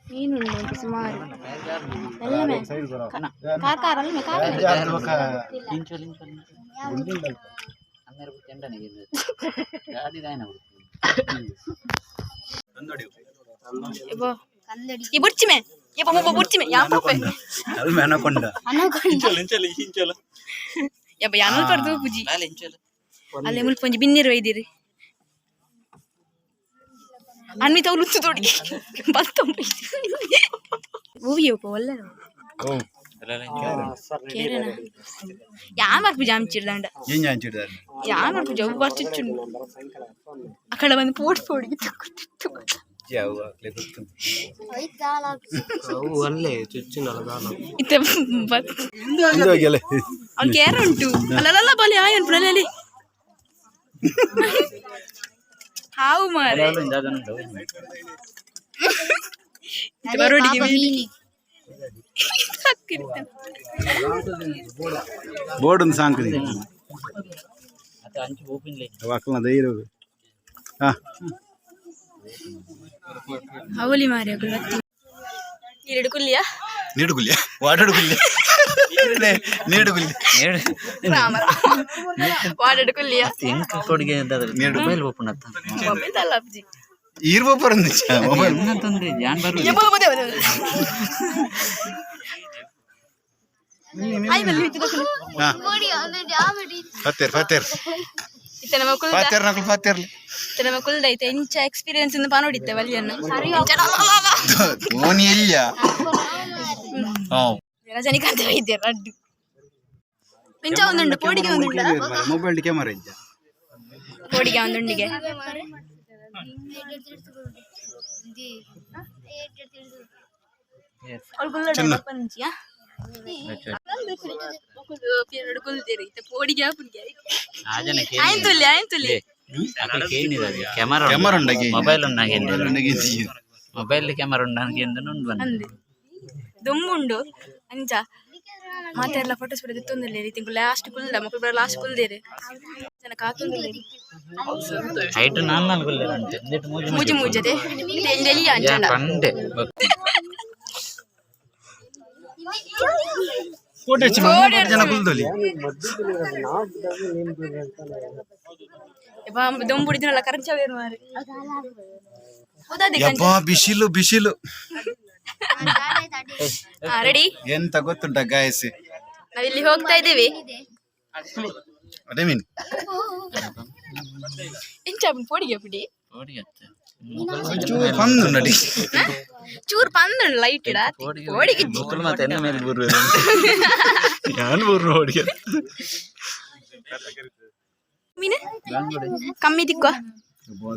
ಮೀನು ಉಂಟು ಸುಮಾರು. ಎಲ್ಲ ಕಾರ್ ಕಾರ್ ಅಲ್ಲ ಕಾರ್. ಈ ಬುಡ್ಚಿಮೆ ಯಪ್ಪ ಬುಡ್ಚಿಮೆ ಯಾ ಪೋಪೆ. ಅನಕೊಂಡ. ಯಪ್ಪ ಯಾನಲ್ ಪರ್ದು ಪುಜಿ ಅಲ್ಲೇ ಮುಲ್ಪ ಒಂಜಿ ಬಿನ್ನಿರು ಒಯ್ದಿರಿ. ಅನ್ಮಿತ ಅವ್ಲು ತೋಡಿ ಬತ್ತೊಂಬ ಹೂವಿಯಪ್ಪ ಒಳ್ಳೆ ಕೇರನ ಯಾನ್ ಬರ್ಪುಜಿ ಅಂಚಿಡ್ದಂಡ. ಏನ್ ಅಂಚಿಡ್ದಾರೆ? ಯಾನ್ ಬರ್ಪುಜಿ ಅವು ಬರ್ಚಿಚ್ಚುಂಡು. ಅಕಡ ಬಂದು ಪೋಡ್ ಪೋಡಿಗೆ ಇತ್ತೆ ಬತ್ ಅವ್ನು ಕೇರ ಉಂಟು ಅಲ್ಲಲ್ಲ ಬಲಿ ಆಯನ್ ಅಲ್ಲಿ ಹಾವು ಮಾರೆ ಬರೋಡಿಗೆ. ಬೋರ್ಡ್ ಒಂದು ಸಾಂಕ್ ಧೈರ್ಯ. ಹಾ. ಅವಲಿ ಮಾರಿ ನೀರೆಡು ಕುಲ್ಲಿಯಾ? ನೀಡುಗುಲ್ಯ ವಾಡಡುಗುಲ್ಯ ನೀಡುಗುಲ್ಯ. ರಾಮ ರಾಮ ವಾಡೆಡು ಕುಲ್ಲಿಯಾ? ಎಂಕ್ ಕೊಡುಗೆ ಮೊಬೈಲ್ ಓಪನ್. ಮೊಬೈಲ್ ಅಲ್ಲ ಅಪ್ಜಿ. ಈರ್ವ ಬರಂದು ಮೊಬೈಲ್. ತಂದ್ರೆ ಜಾನ್ ಬರು. ಫತ್ತೇರ್ ಫತ್ತೇರ್. ಇತ್ತೆ ನಮ್ಮ ಕುಲ್ದ ಫತ್ತೇರ್ ನಕಲು ಫತ್ತೇರ್ಲಿ. ಇತ್ತೆ ನಮ್ಮ ಕುಲ್ದ ಐತೆ ಎಂಚ ಎಕ್ಸ್ಪೀರಿಯನ್ಸ್ ಇಂದ ಪಾನೋಡಿತ್ತೆ ವಲಿಯನ್ನು. ಓನಿ ಇಲ್ಲ. ರಜನಿಕಾಂತ್ ವೈದ್ಯ ರಡ್ಡು ಎಂಚ ಒಂದುಂಡು ಪೋಡಿಗೆ ಒಂದುಂಡ. Mobile camera ಇಜ್ಜ. ಪೋಡಿಗೆ ಒಂದುಂಡಿಗೆ. ಚಿನ್ನ. ಆಯ್ತುಲ್ಲಿ ಆಯ್ತುಲ್ಲಿ. ಕ್ಯಾಮರಾ. ಕ್ಯಾಮರಾ ಉಂಡಗೆ. ಮೊಬೈಲ್ ಉಂಡ. ಉಂಡಗೆ. ಮೊಬೈಲ್ ಕ್ಯಾಮರಾ ಉಂಡ ಉಂಡು ಬಂದು. ಅಂದೆ ದೊಂಬುಂಡು ಅಂಚ ಮಾತೆಲ್ಲ ಫೋಟೋಸ್ ಬಿಡೋದು ತೊಂದರೆ ತಿಂಗಳು ಲಾಸ್ಟ್ ಕುಲ್ದ ಮಕ್ಕಳು ಬರ ಲಾಸ್ಟ್ ಕುಲ್ದೇರೆ ಜನ ಕಾತೊಂದು. ಹೈಟ್ ನಾಲ್ ನಾಲ್ ಗುಲ್ಲೆ ಉಂಟು ಒಂದಿಟ್ಟು ಮೂಜಿ. ಮೂಜಿ ಮೂಜದೆ ಎಲ್ಲಿ ಅಂಚಂಡ. ಪಂಡೆ. ಫೋಟೋ ಜನ ಕುಲ್ದೊಲಿ. ದೊಂಬುಡಿದಿನಲ್ಲ ಕರಂಚವೇರು ಮಾರೆ ಹೌದಾ? ಯಬ್ಬಾ, ಬಿಸಿಲು ಬಿಸಿಲು. ರೆಡಿ. ಎಂತ ಗೊತ್ತುಂಟ ಗಾಯಸ್? ನಾವಿಲ್ಲಿ ಹೋಗ್ತಾ ಇದ್ದೀವಿ. ಅದೇ ಮೀನು. ಇಂಚ ಪೊಡಿಗೆ ಪುಡಿ. ಒಂಚೂರು ಪಂದು ನಡಿ. ಚೂರು ಪಂದುಂಡು ಲೈಟ್ ಇಡ ಪೋಡಿಗೆ. ಮಕ್ಕಳು ಮತ್ತೆ ಎನ್ನ ಮೇಲೆ ಬರುವುದು? ಯಾನ್ ಬೂರು ಹೊಡಿಗೆ. ಮೀನು ಕಮ್ಮಿ ದಿಕ್ಕುವ.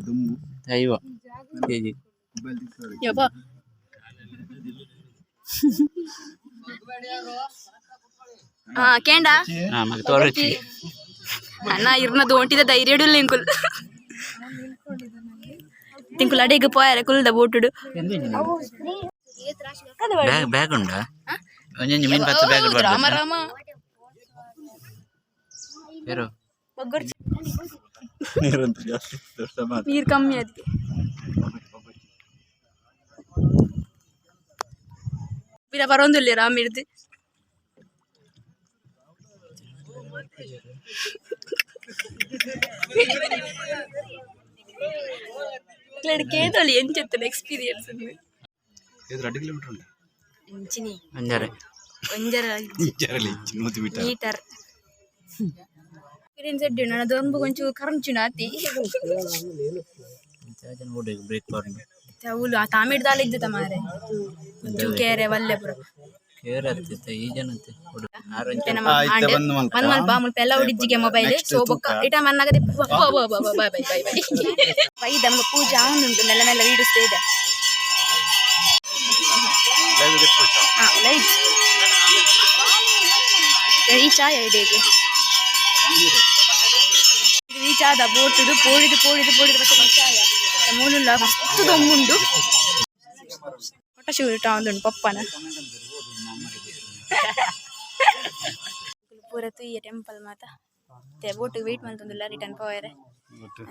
ದುಂಬು. 50 ಕೆಜಿ. ಯಬ್ಬ. ಹಾ ಕೇಂಡ. ಹಾ ಮಗ ತೋರಚಿ. ಅಣ್ಣ ಇರ್ನ ದೋಂಟಿದ ಧೈರ್ಯ ಇಡುಲ್ಲ ಇಂಕುಲ್ ತಿಂಕುಲ್ ಅಡಿಗೆ ಪೋಯರೆ ಕುಲ್ದ ಬೋಟುಡು. Bag bag ಉಂಡಾ? ಒಂಜೊಂಜಿ ಮೀನು ಪತ್ತು ಬ್ಯಾಗ್. ರಾಮ ರಾಮ. ಬೇರು. ಬಗ್ಗೊರ್ಚಿ. ನೀರಂತ ಜಾಸ್ತಿ ದೊಡ್ಡ ಮಾತು. ನೀರು ಕಮ್ಮಿ ಅದಕ್ಕೆ ಪಿರ ಬರೋಂದಿಲ್ಲ ರಾಮ್ ಹಿಡ್ದು. ಕೇಂದ್ರಲ್ಲಿ ಎಂಚೆತ್ತನ ಎಕ್ಸ್ಪೀರಿಯನ್ಸ್? ಇದು 2 ಕಿಲೋಮೀಟರ್ ಉಂಟು. ಇಂಚಿನಿ. ಒಂಜರೆ. ಒಂಜರ. ಜರಲಿ 100 ಮೀಟರ್. ಮೀಟರ್ ಎಕ್ಸ್ಪೀರಿಯನ್ಸ್ ಎಡ್ಡೆ ನನ್ನ ದೊಂಬು ಕೊಂಚು ಕರಂಚುನ ಅತಿ. Break part. ಅವಳು ಆ ತಾಮಿಡ್ದಾಲ ಇದ್ದ ಮಾರೆ ಒಂಚೂ ಕೇರೆ ವಲ್ಲೆ ಪುರ. ಕೇರ್ ಆಗ್ತಿತ್ತು ಈ ಜನತೆ ಆರು. ಮತ್ತೆ ನಮ್ಮ ಆ, ಇತ್ತೆ ಆಂಡ್ ಬಂದ್ ಮಲ್ಪ. ಬಂದ್ ಮಲ್ಪ ಮುಲ್ಪ ಎಲ್ಲ ಉಡಿಜ್ಜಿಗೆ ಮೊಬೈಲ್. Next so ಬೊಕ್ಕ ತೂಕ. ಇಟ ಮನ್ನಾಗದೆ bye bye bye bye bye. ನಮ್ಮ ಪೂಜೆ ಅವನುಂಟು ಮೆಲ್ಲ ಮೆಲ್ಲ ವೀಡಿಸ್ತಾ ಇದೆ. ಹಾ ಲೈಟ್ ಈ ಚಾಯ ಇದೆ ಈಗ. ಈ ಚಾದ ಬೋಟುಡು ಪೋಡಿದು ಪೋಡಿದು ಪೋಡಿದು ಮತ್ತೆ ಈ ಚಾಯ ಮೂಲುಲ್ಲ ಮಸ್ತ್ ದೊಂಬುಂಡು. ಫೋಟೋ ಶೂಟ್ ಉಂಟು ಪಪ್ಪನ ಪೂರ ತುಯ್ಯ ಟೆಂಪಲ್ ಮಾತ. ಮತ್ತೆ ಬೋಟಿಗೆ ವೆಯ್ಟ್ ಮಲ್ತೊಂದುಲ್ಲ ರಿಟರ್ನ್ ಪೋಯರೆ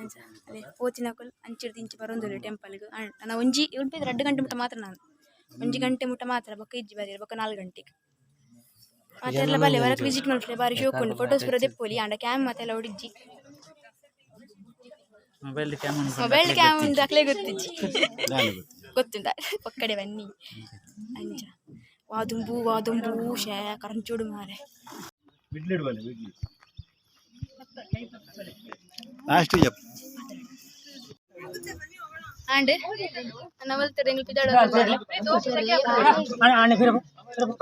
ಅಂಚ. ಅದೇ ಪೋತಿನಕುಲು ಅಂಚಿಡ್ದು ಇಂಚಿ ಬರೊಂದುಲ್ಲೆ ಟೆಂಪಲ್ಗ್. ನಾನು ಒಂಜಿ ಉಡುಪಿದ 2 ಗಂಟೆ ಮುಟ್ಟ ಮಾತ್ರ, ನಾನು 1 ಗಂಟೆ ಮುಟ್ಟ ಮಾತ್ರ. ಬೊಕ್ಕ ಇಜ್ಜಿ ಬರಿಯರೆ ಬೊಕ್ಕ 4 ಗಂಟೆಗೆ ಮಾತೆಲ್ಲ ಬಲ್ಲೆ ಹೊರಗೆ ವಿಸಿಟ್ ಮಲ್ಪಲೆ. ಬಾರಿ ಶೋಕ್ ಉಂಡು, ಫೋಟೋಸ್ ಪೂರ ದೆಪ್ಪೊಲಿ. ಆಂಡ ಕ್ಯಾಮ್ ಮಾತೆಲ್ಲ ಉಡಿಜ್ಜಿ. Mobile camera. ಮೊಬೈಲ್ ಕ್ಯಾಮ್ ಉಂಡು ಅಕ್ಲೆ ಗೊತ್ತಿಜ್ಜಿ, ಗೊತ್ತುಂಡ ಪಕ್ಕಡೆ ಬನ್ನಿ ಅಂಚ. ವಾದುಂಬು ವಾದುಂಬು ಶೇ ಕರಂಚೂಡು ಮಾರೆ. ಬಿಡ್ಲಿ ಇಡುವಲ್ಲ ಬಿಡ್ಲಿ ಲಾಸ್ಟ್ ಜಪ್. ಆಂಡ್ ನವಲ್ತಾರೆ ಎಂಗ್ಲು ಪಿದಾಡ.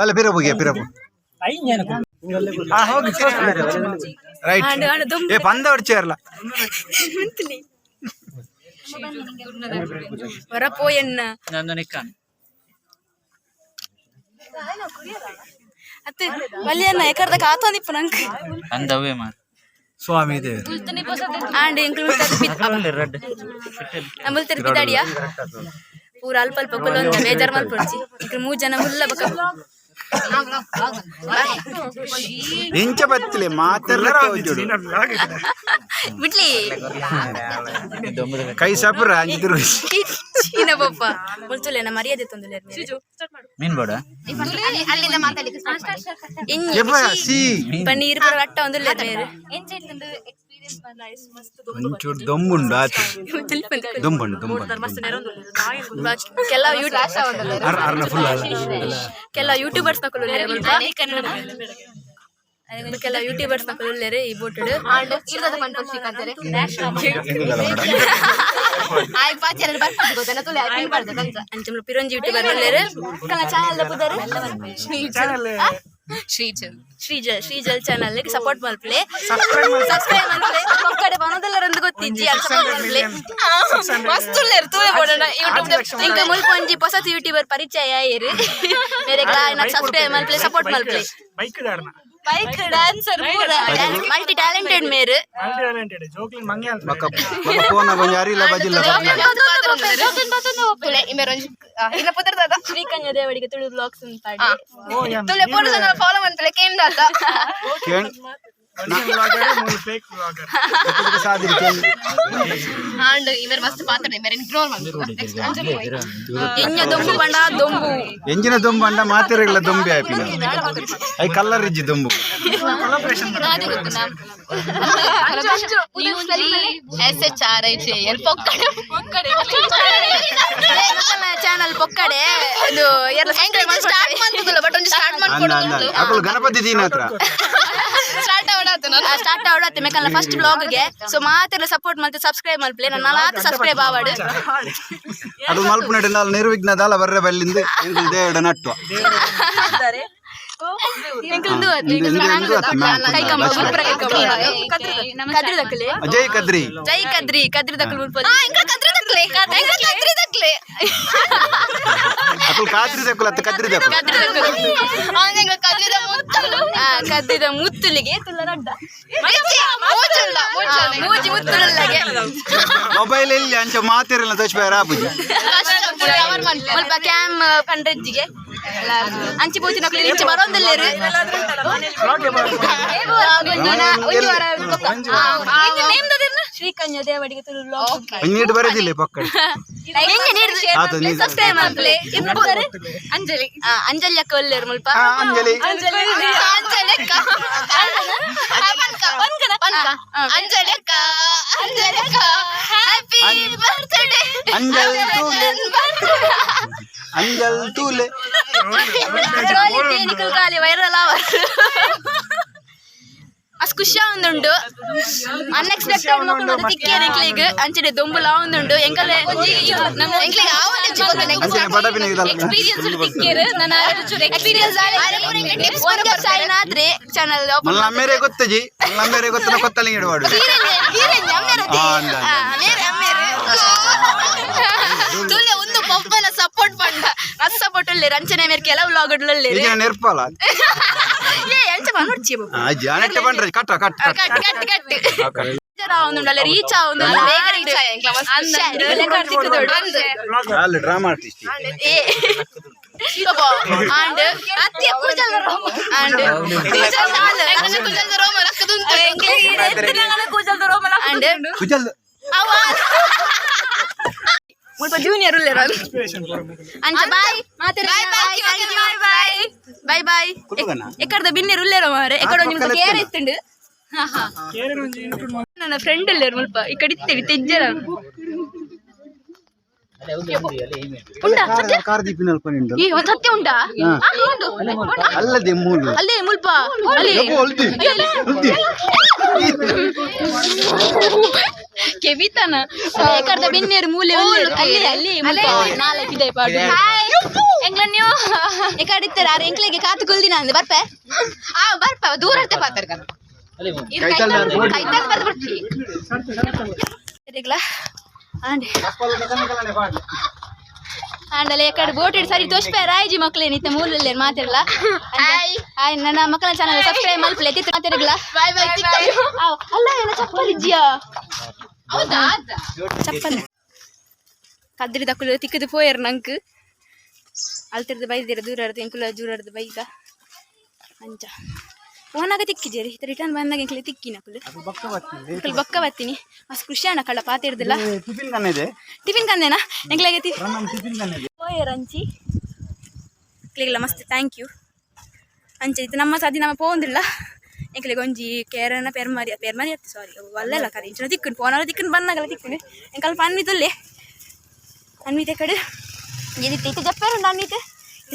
ಅಲ್ಲ ಪಿರಪುಗೆ ಪಿರಪು ಹೋಗಿ ರೈಟ್. ಆಂಡ್ ಆಂಡ್ ದೊಂಬು. ಏ ಪಂದ ಹೊಡ್ಚೇರ್ಲ. ಮಂತ್ಲಿ ಹೊರ ಪೋಯನ್ನ. ನಂದು ನಿಕ್ಕಾನ್. ಅತ್ತೆ ವಲಿಯನ್ನ ಎಕರ್ದ ಕಾತೊಂದಿಪ್ಪು ನಂಕ್. ಅಂದವೇ ಮಾರು. ಸ್ವಾಮಿ ದೇವರು. ಆಂಡ್ ಎಂಕ್ಲು ರೆಡ್. ನಮ್ಮಲ್ ಪಿದಾಡಿಯಾ ಪೂರ ಅಲ್ಪ ಅಲ್ಪ ಕುಲ್ಲೊಂದು ಬೇಜಾರ್ ಮಲ್ಪೊಡ್ಚಿ. ಎಂಕ್ಲು ಮೂರು ಜನ ಮುಲ್ಲ ಬೊಕ. ಇಂಚ ಬತ್ತಲೆ ಮಾತೆಲ್ಲ. ಬಿಡ್ಲಿ. ಕೈ ಸಾಪುರ ಅಂಜಿ ತಿರುಗಿ. ಚೀನ ಪಪ್ಪ ಮುಲ್ತುಲೇನ ಮರ್ಯಾದೆ ತೊಂದುಲೆ. ಮೀನ್ ಬೋಡ. ಅಲ್ಲಿಂದ ಮಾತಾಡ್ಲಿಕ್ಕೆ start ಮಾಡಿ. ಇഞ്ഞಿ. ಯಪ್ಪ ಸಿ. ಪನ್ನೀರ್ ಪೂರ ಅಟ್ಟ ಒಂದುಲ್ಲೆ ಮೇರೆ. ಒಂಚೂರು ದೊಂಬುಂಡು ಆತು. ದೊಂಬುಂಡು ದೊಂಬುಂಡು. ಕೆಲವು ಯೂಟ್ಯೂಬ್ ಅರ್ನ ಫುಲ್ ಅಲ್ಲ. ಕೆಲವು ಯೂಟ್ಯೂಬರ್ಸ್ ನಕಲು, ಕೆಲವು ಯೂಟ್ಯೂಬರ್ಸ್ ನಕಲು ಉಲ್ಲೆರ್ ಈ ಬೋಟುಡು. ಇರ್ದದ ಪನ್ಪುನ ಶ್ರೀಕಾಂತರೆ. ಆಯ್ ಪಾಚೆಲ್ಲ ಬರ್ಪುಜಿ ಗೊತ್ತಲ್ಲ ತುಲೆ ಆಯ್ ಪಿನ್ ಪಡ್ದೆ ಕಂಚ. ಅಂಚ ಪಿರೊಂಜಿ ಯೂಟ್ಯೂಬರ್ ಉಲ್ಲೆರ್ ಕಲ ಚಾನಲ್ ಪುದರ್. ಶ್ರೀಜಲ್. ಶ್ರೀಜಲ್, ಶ್ರೀಜಲ್ ಚಾನಲ್ ಸಪೋರ್ಟ್ ಮಲ್ಪ್ಲೆ, ಸಬ್ಸ್ಕ್ರೈಬ್ ಮಲ್ಪ್ಲೆ. ಪೊಕ್ಕಡೆ ಪನದೆಲ್ಲರೊಂದು ಗೊತ್ತಿಜ್ಜಿ, ಅಲ್ಲಿ ಸಪೋರ್ಟ್ ಮಲ್ಪ್ಲೆ. ಮಸ್ತ್ ಉಲ್ಲೆರ್, ತೂವೆ ಬೋಡಣ ಯೂಟ್ಯೂಬ್. ಇಂಕ ಮುಲ್ಪ ಒಂಜಿ ಪೊಸತ್ ಯೂಟ್ಯೂಬರ್ ಪರಿಚಯ ಆಯೆರ್. ಮೇರೆಗ್ಲಾ ಸಬ್ಸ್ಕ್ರೈಬ್ ಮಲ್ಪ್ಲೆ, ಸಪೋರ್ಟ್ ಮಲ್ಪ್ಲೆ. ಬೈಕ್ ದಾರ್ನ. ಬೈಕ್ ಡ್ಯಾನ್ಸರ್ ಪೂರ ಮಲ್ಟಿ ಟ್ಯಾಲೆಂಟೆಡ್ ಮೇರ್. ಮಲ್ಟಿ ಟ್ಯಾಲೆಂಟೆಡ್ ಜೋಕ್ಲಿನ್ ಮಂಗೆ ಅಂತ. ಬೊಕ್ಕ ಬೊಕ್ಕ ಫೋನ್ ಒಂಜಿ ಅರಿಲ್ಲ ಬಜಿಲ್ಲ ಬರ್ನ. ತುಲೆ ಇಮೆರೊಂಜಿ ಇನ್ನ ಪುದರ್ ದಾದ? ಶ್ರೀಕನ್ಯಾ ದೇವಡಿಗೆ ತುಳು ಬ್ಲಾಗ್ಸ್ ಅಂತ. ತುಲೆ ಪೂರ ಜನ ಫಾಲೋ ಮಂತಲೆ ಕೇಂದ್ರ ದಾದ. ಕೇಣ್. ಬ್ಲಾಗರ್ ಮೂರು ಫೇಕ್ ಬ್ಲಾಗರ್. ಸಾದಿರಿ ಕೇಣ್. ಆಂಡ್ ಇಮೆರ್ ಮಸ್ತ್ ಪಾತ್ರ ಇಮೆರ್ ಇಗ್ನೋರ್ ಮಂತು ನೆಕ್ಸ್ಟ್ ಅಂಜಲಿ. ಎಂಜ ದೊಂಬು ಬಂಡ ದೊಂಬು. ಎಂಜಿನ ದೊಂಬು ಅಂಡ ಮಾತೆರೆಗಳ ದೊಂಬೆ ಆಪಿನ I colour ಇಜ್ಜಿ ದೊಂಬು. ದಾದೆ ಗೊತ್ತುನಾ? S H R I J L ಪೊಕ್ಕಡೆ ಪೊಕ್ಕಡೆ. ಚಾನಲ್ ಪೊಕ್ಕಡೆ ಇದು ಎಲ್ಲ ಸ್ಟಾರ್ಟ್ ಮಂತುದಿಲ್ಲ, ಬಟ್ ಒಂಜಿ ಸ್ಟಾರ್ಟ್ ಅಂದ ಅಂದ ಮಾಡ್ಕೊಡೋದು. ಅಕುಲು ಗಣಪತಿ ದೀನ ಹತ್ರ. ಸ್ಟಾರ್ಟ್ ಅವಡಾತ ನಾನು. ಸ್ಟಾರ್ಟ್ ಆವಡತ್ತೆ ಮೇಕಲ್ನ ಫಸ್ಟ್ ಬ್ಲಾಗ್ಗೆ. ಸೊ ಮಾತೆಲ್ಲ ಸಪೋರ್ಟ್ ಮಲ್ತೆ, ಸಬ್ಸ್ಕ್ರೈಬ್ ಮಲ್ಪ್ಲೆ, ನನ್ನ ಮಾತ ಸಬ್ಸ್ಕ್ರೈಬ್ ಆವಡು. ಅದು ಮಲ್ಪುನಡೆ ನಾಲ್ ನಿರ್ವಿಘ್ನ ದಾಲ ಬರ್ರೆ ಬಲ್ಲಿಂದ ಎಂಕುಲು ದೇವಡ ನಟ್ಟುವ. ಎಂಕುಲು ಇಂದು ಇಂದು ಇಂದು ಅತ್ತ ಮ್ಯಾಮ್. ಕೈಕಂಬ ಮುಲ್ಪರ ಕೈಕಂಬ ಕದ್ರಿ ದಕ್ಕಲೆ. ಜೈ ಕದ್ರಿ. ಜೈ ಕದ್ರಿ, ಕದ್ರಿ ದಕ್ಕಲು ಮುಲ್ಪ. ಎಂಕ ಕದ್ರಿ ದಕ್ಲೆ, ಎಂಕ ಕದ್ರಿ ದಕ್ಲೆ. ಅಕುಲು ಕಾದ್ರಿ ದಕ್ಕುಲು ಅತ್ತ ಕದ್ರಿ ದಕ್ಕುಲು. ಕದ್ರಿ ದಕ್ಕಲು. ಎಂಕ ಕದ್ರಿದ ಮುತ್ತಲು. ಕದ್ರಿದ ಮುತ್ತುಲಿಗೆ ತುಲ್ಲ ದೊಡ್ಡ. ಮೂಜುಲ್ಲ ಮೂಜುಲ್ಲ. ಮೂಜಿ ಮುತ್ತುಲುಲ್ಲಗೆ. ಮೊಬೈಲ್ ಇಲ್ಲಿ ಅಂಚ ಮಾತಿರಲ್ಲ ತೋಚ್ಬೇರ ಆಪುಜಿ. ಮುಲ್ಪ ಕ್ಯಾಮ್ ಪಂಡ್ರೆಜ್ಜಿಗೆ ಅಂಚಿ ಪೂಜಿನ ಇಂಚಿ ಬರೋಂದಿಲ್ಲೇರು. ಶ್ರೀಕನ್ಯಾ ದೇವಡಿಗೆ ತುಳು ಬ್ಲಾಗ್. ನೀಟ್ ಬರೋದಿಲ್ಲ ಪಕ್ಕಡೆ. ಆತು, ನೀರು. ಸಬ್ಸ್ಕ್ರೈಬ್ ಮಲ್ಪ್ಲೆ. ಅಂಜಲಿ, ಅಂಜಲಿ ಅಕ್ಕ ಒಲ್ಲೇರು ಮುಲ್ಪ. ಆ, ಅಂಜಲಿ. ಅಂಜಲಿ ಅಕ್ಕ, ಅಂಜಲಿ ಅಕ್ಕ, ಅಂಜಲಿ ಅಕ್ಕ, ಹ್ಯಾಪಿ ಬರ್ತ್ಡೇ. ಅಂಜಲ್ ತೂಲೆ, ಅಂಜಲ್ ತೂಲೆ. ನಿಖಲ್ ಖಾಲಿ ವೈರಲ್ ಆವ. ಅಸ್ ಖುಷಿ ಒಂದುಂಡು, ಅನ್ಎಕ್ಸ್ಪೆಕ್ಟೆಡ್ ಮಕ್ಕಳು ತಿಕ್ಕೇರು ಎಂಕ್ಲೆಗ್. ಅಂಚನೆ ದೊಂಬುಲ ಒಂದುಂಡು ಎಂಕಲೆ. ಎಂಕ್ಲೆಗ್ ಆವೊಂದು ಗೊತ್ತಿಲ್ಲ. ಅಂಚನೆ ಬಡಪಿನ ಇದಲ್ಲ. ಎಕ್ಸ್ಪೀರಿಯನ್ಸ್ ತಿಕ್ಕೇರು ನನ್ನ ಎಕ್ಸ್ಪೀರಿಯನ್ಸ್ ಆದ್ರೆ ಚಾನಲ್. ಮಲ್ಲ ಅಮ್ಮೇರೆ ಗೊತ್ತಜಿ, ಮಲ್ಲ ಅಮ್ಮೇರೆ ಗೊತ್ತನ ಕೊತ್ತಲಿಂಗ್ ಇಡವಾಡು. ಆ, ಅಂದ, ಅಂದ. ತುಲೆ ಒಂದು ಪಪ್ಪನ ಸಪೋರ್ಟ್ ಪಂಡ. ಮಸ್ತ್ ಸಪೋರ್ಟ್ ಉಲ್ಲೇರು. ಅಂಚನೆ ಮೇರ್ ಕೆಲವು ವ್ಲಾಗ್ ಉಲ್ಲೇರು. ಈಗ ನೆರ್ಪಲ. ಏ ಅಂಚ ಬಂದ್ಬಿಡ್ಚಿ. ಜಾನೆಟ್ಟ ಬಂಡ್ರೆ ಕಟ್ಟ ಕಟ್ಟ. ಕಟ್ ಕಟ್ ಕಟ್ ಒಂದುಂಡಲ್ಲ ರೀಚ್ ಆವೊಂದು ಬೇಗ ರೀಚ್ ಆಯ ಎಂಕ್ಲ ಮಸ್ತ್. ಅಲ್ಲಿ ಡ್ರಾಮಾ ಆರ್ಟಿಸ್ಟ್. ಏ ಆಂಡ್ ಅತ್ತಿಯ ಕೂಜಲ್ ರೋಮ. ಆಂಡ್ ಎಂಕ್ಲನ ಕೂಜಲ್ದ ರೋಮ ಲಕ್ಕದುಂತು. ಆಂಡ್ ಕುಜಲ್. ಮುಲ್ಪ ಜೂನಿಯರ್ ಉಲ್ಲೇರು. ಇನ್ಸ್ಪಿರೇಷನ್ ಕೊರು. ಅಂಚ bye. Bye, bye, bye bye bye. ಕುಲ್ಲುಗನ? ಎಕ್ಕಡ್ದ ಬಿನ್ನೆರು ಉಲ್ಲೇರು ಮಾರೆ. ಎಕ್ಕಡ ಒಂಜಿ ಮುಲ್ಪ ಕೇರ್ ಇತ್ತುಂಡು. ಕೇರಳ ಒಂಜಿ ಇನ್ಕ್ಲೂಡ್. ನನ್ನ ಫ್ರೆಂಡ್ ಉಲ್ಲೇರು ಮುಲ್ಪ. ಈ ಕಡೆ ಇತ್ತೇರಿ ತೆಜ್ಜರ ಉಂಡಾ? ಕಾರ್ ದೀಪಿನ ಅಲ್ಪ. ಈ ಒಂದು ಸತ್ಯ ಉಂಟಾ? ಉಂಡು. ಅಲ್ಲದೆ ಮೂಲು. ಅಲ್ಲೇ ಮುಲ್ಪ ಅಲ್ಲಿ. ಯಬ್ಬೋ, ಅಲ್ದಿ ಅಲ್ದಿ. ಕೆವಿತನ ಎಕ್ಕಡ್ದ ಬಿನ್ನೇರು ಮೂಲೆ ಉಲ್ಲೇರು. ಅಲ್ಲಿ ಅಲ್ಲಿ ಮುಲ್ಪ ನಾಲ್ಕು ಇದೆ ಪಾಡು. ಎಂಕ್ಲ ನೀವು ಎಕ್ಕಡ ಇತ್ತಾರೆ ಆರು ಎಂಕ್ಲೆಗೆ ಕಾತು ಕುಲ್ದಿನ ಅಂದ್ ಬರ್ಪೆ. ಆ ಬರ್ಪ ದೂರ ಇರ್ತೆ ಪಾತರ್ಗ. ಕೈತಲ್. ಕೈತಲ್ ಬರ್ದು ಬಿಡ್ತಿ. ಸರಿಗ್ಲಾ ಆಂಡ್ ಆಂಡಲೆ ಎಕ್ಕಡ ಬೋಟ್ ಇಡ್ ಸರಿ ತೋಷ್ಪೆ ರಾಯ್ಜಿ ಮಕ್ಳೇ ನಿತ್ತ ಮೂಲಲ್ಲೇ ಮಾತಿರ್ಲ. ಹಾಯ್. ಹಾಯ್, ನನ್ನ ಮಕ್ಕಳ ಚಾನಲ್ ಸಬ್ಸ್ಕ್ರೈಬ್ ಮಲ್ಪಲೆ ತಿತ್ತು ಮಾತಿರ್ಗ್ಲಾ. Bye bye. ಆವ್, ಅಲ್ಲ ಏನ ಚಪ್ಪಲ್ ಇಜ್ಜಿಯಾ? ಹೌದಾ? ಚಪ್ಪಲ್ ಕದ್ರಿ ದಕ್ಕುಲು ತಿಕ್ಕದು ಪೋಯರ್ ನಂಕ್. ಅಲ್ತಿರ್ದು ಬೈದಿರ ದೂರ ಎಂಕುಲ ಜೂರರ್ದು ಬೈದ. ಅಂಚ ಓನಾಗ ತಿಕ್ಕಿಜೇರಿ ರಿಟರ್ನ್ ಬಂದಾಗ ಎಂಕ್ಲೆ ತಿಕ್ಕಿನಕುಲು ಎಂಕುಲು ಬೊಕ್ಕ ಬತ್ತೀನಿ. ಮಸ್ತ್ ಖುಷಿ ಅಣ್ಣ ಕಳ್ಳ ಪಾತಿರ್ದಿಲ್ಲ. ಟಿಫಿನ್ ಕನ್ನಿದೆ. ಟಿಫಿನ್ ಕಂದೇನಾ ಎಂಕ್ಲೆಗೆ ತಿ ಟಿಫಿನ್ ಕನ್ನಿದೆ. ಪೋಯರ್ ಅಂಚಿ ಎಂಕ್ಲೆಗೆಲ್ಲ ಮಸ್ತ್ thank you. ಅಂಚ ಇತ್ತು ನಮ್ಮ ಸಾದಿ ನಮ್ಮ ಪೋಂದಿಲ್ಲ. ಎಂಕ್ಲೆಗೆ ಒಂಜಿ ಕೇರನ ಪೆರ್ಮಾರಿ ಪೆರ್ಮಾರಿ ಅತ್ತು ಸಾರಿ ವಲ್ಲೆಲ್ಲ ಕರೆ ಇಂಚಿನ ತಿಕ್ಕುಂಡು ಪೋನಾಲ ತಿಕ್ಕುಂಡು ಬಂದಾಗಲ ತಿಕ್ಕುಂಡು. ಎಂಕಲ್ಪ ಅನ್ವಿತುಲ್ಲೆ ಅನ್ವಿತೆ ಕಡೆ ಎದಿತ್ತೆ ಇತ್ತೆ ಜಪ್ಪೇರುಂಡು ಅನ್ವಿತೆ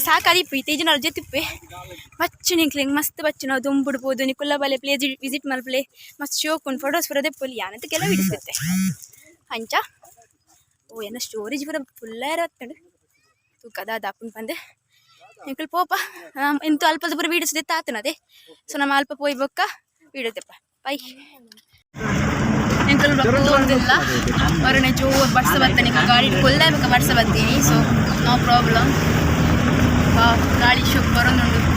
ಸಾಕಾದಿಪ್ಪು ಇತ್ತೆ ಈಜಿನ ಜೊತಿಪ್ಪೆ ಬಚ್ಚು ಎಂಕ್ಲೆಗ್ ಮಸ್ತ್ ಬಚ್ಚು. ನಾವು ದೊಂಬುಡ್ಬೋದು ನಿಕುಲ್ಲ ಬಲೆ ಪ್ಲೇಸ್ ವಿಸಿಟ್ ಮಲ್ಪಲೆ ಮಸ್ತ್ ಶೋಕುಂಡು. ಫೋಟೋಸ್ ಪೂರ ದೆಪ್ಪೊಲಿ ಯಾನಂತ ಕೆಲವು ಹಿಡಿಸುತ್ತೆ ಅಂಚ. ಓ ಎನ್ನ ಸ್ಟೋರೇಜ್ ಪೂರ ಫುಲ್ ಬತ್ತಂಡು ತೂಕ ದಾದ ಅಪ್ಪುನ್ ಪಂದ್. ಎಂಕುಲು ಪೋಪ. ಇಂತು ಅಲ್ಪದ ಪೂರ ವೀಡಿಯೋಸ್ ದೆತ್ತ ಆತನದೆ. ಸೊ ನಮ್ಮ ಅಲ್ಪ ಪೋಯಿ ಬೊಕ್ಕ ವೀಡಿಯೋ ತೆಪ್ಪ. ಬೈ. ಎಂಕುಲು ಹೋಗುದಿಲ್ಲ ಹೊರನೆ ಜೋರು ಬರ್ಸ ಬರ್ತಾನೆ. ಗಾಡಿ ಕೊಲ್ಲೆ ಬೇಕು, ಬರ್ಸ ಬರ್ತೀನಿ. ಸೊ ನೋ ಪ್ರಾಬ್ಲಮ್. ಗಾಳಿ ಶೋಕ್ ಬರೋದುಂಡು.